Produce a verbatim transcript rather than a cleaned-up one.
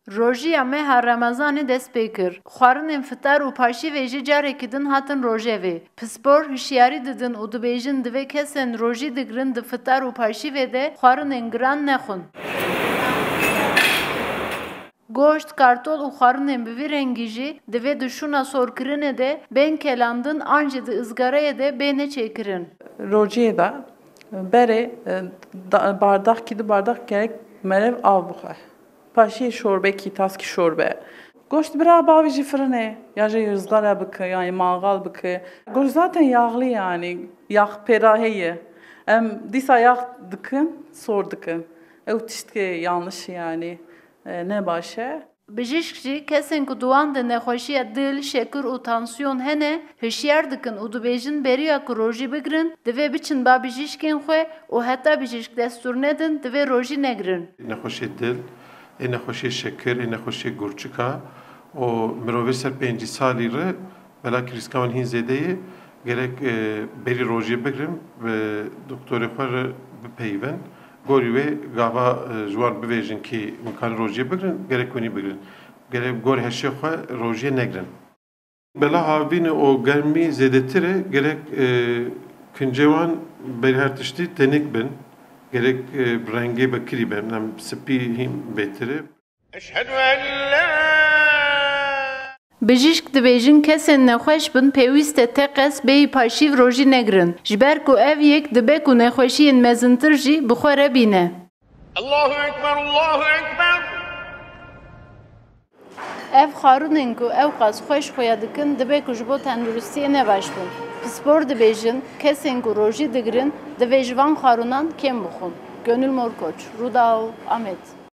Rojiya meha Remezanê dest pê kir. Xwarinên fitar û paşîvê jî carekî din hatin rojevê. Pispor hişyarî didin û dibêjin divê kesên rojî digirin di fitar û paşîvê de xwarinên giran nexwin. Goşt, kartol û xwarinên bi vî rengî jî divê di şûna sorkirinê de bên kelandin an jî di izgareyê de bêne çêkirin. Rojiyê de berê, e, da- bardak, kî du bardak gerek merev av bixwe. Paşiyê şorbekî, taskî şorbe. Goşt bira bavî jî firinê, ya jî rizgara bike, yanî mangal bike. Goşt zaten yağlı yanî, yağ pêra heye. Em dîsa yağ dikin, sor dikin. Ew tiştkê yanlış e yanî, e, ne baş e. Bijîşk jî kesên ku di wan de nexweşiya dil, şekir û tansiyon hene, hişyar dikin û dibêjin beriya ku rojî bigirin, divê biçin ba bijîşkên xwe û heta bijîşk destûr nedin, divê rojî negirin. Nexweşê dil, ê nexweşê şekir, ê nexweşê gurçika û mirovê ser pêncî salî re belakî rîska wan hîn zêde ye. Gerek e, berî rojê bigirin, bi doktorê xwe re bipeyivin. Gorî wê gava e, ji wan bivêjin kî hûn karin rojê bigirin, gerek hûnî bigirin. Gerek bi gorî heşê xwe rojê negirin. Bela havînê û germî zêdetir e, gerek e, kincê wan berî her tiştî tenik bin, gerek e, bi rengê bekirî bin, em sipî hîn bêtir e. أشهد أن لا Bijîşk dibêjin kesên nexweş bin pêwîst e teqez bêyî paşîv rojî negirin. Ji ber ku ev yek dibe ku nexweşiyên mezintir jî bi xwe re bîne. الله أكبر الله أكبر Ev xwarinên ku ewqas xweş xuya dikin, dibe ku ji bo tenduristiyê ne baş bin. Pispor dibêjin, kesên ku rojî digirin, divê ji van xwarinan kêm bixwin. Gönül Morkoç, Rûdaw, Amed.